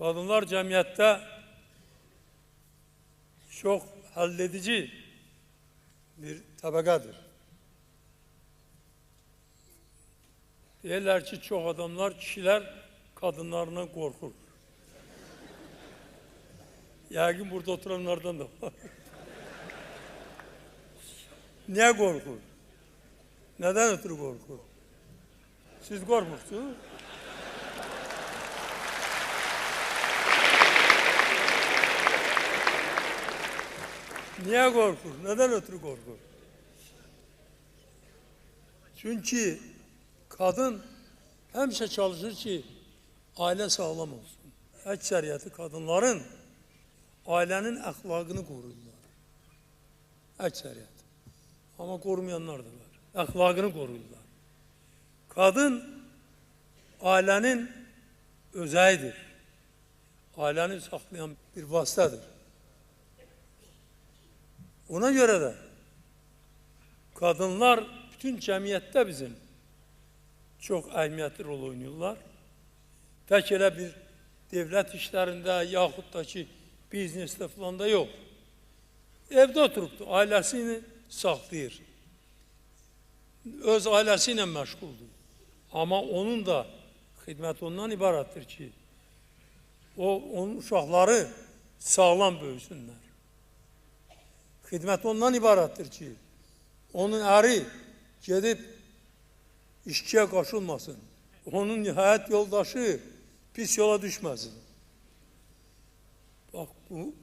Kadınlar cəmiyyətdə çox həlledici bir təbəqədir. Deyirlər ki, çox adamlar, kişilər kadınlarından qorxur. Yəqin burada oturanlardan da var. Niyə qorxur? Nədən ötürü qorxur? Siz qorxmursunuz? Niyə qorxur? Nədən ötürü qorxur? Çünki kadın həmişə çalışır ki, ailə sağlam olsun. Əksəriyyəti kadınların ailənin əxlaqını qoruyurlar. Əksəriyyəti. Amma qorumayanlar da var. Əxlaqını qoruyurlar. Kadın ailənin özəyidir. Ailəni saxlayan bir vasitədir. Ona görə də kadınlar bütün cəmiyyətdə bizim çox əhəmiyyətli rol oynayırlar. Tək elə bir devlət işlərində, yaxud da ki, biznesdə falan da yox. Evdə oturubdur, ailəsini saxlayır. Öz ailəsi ilə məşğuldur. Amma onun da xidməti ondan ibarətdir ki, onun uşaqları sağlam böyüsünlər. Xidmət ondan ibarətdir ki, onun əri gedib işçiyə qoşulmasın, onun həyat yoldaşı pis yola düşməsin. Bax,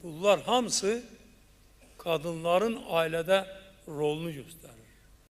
bunlar hamısı kadınların ailədə rolunu göstərir.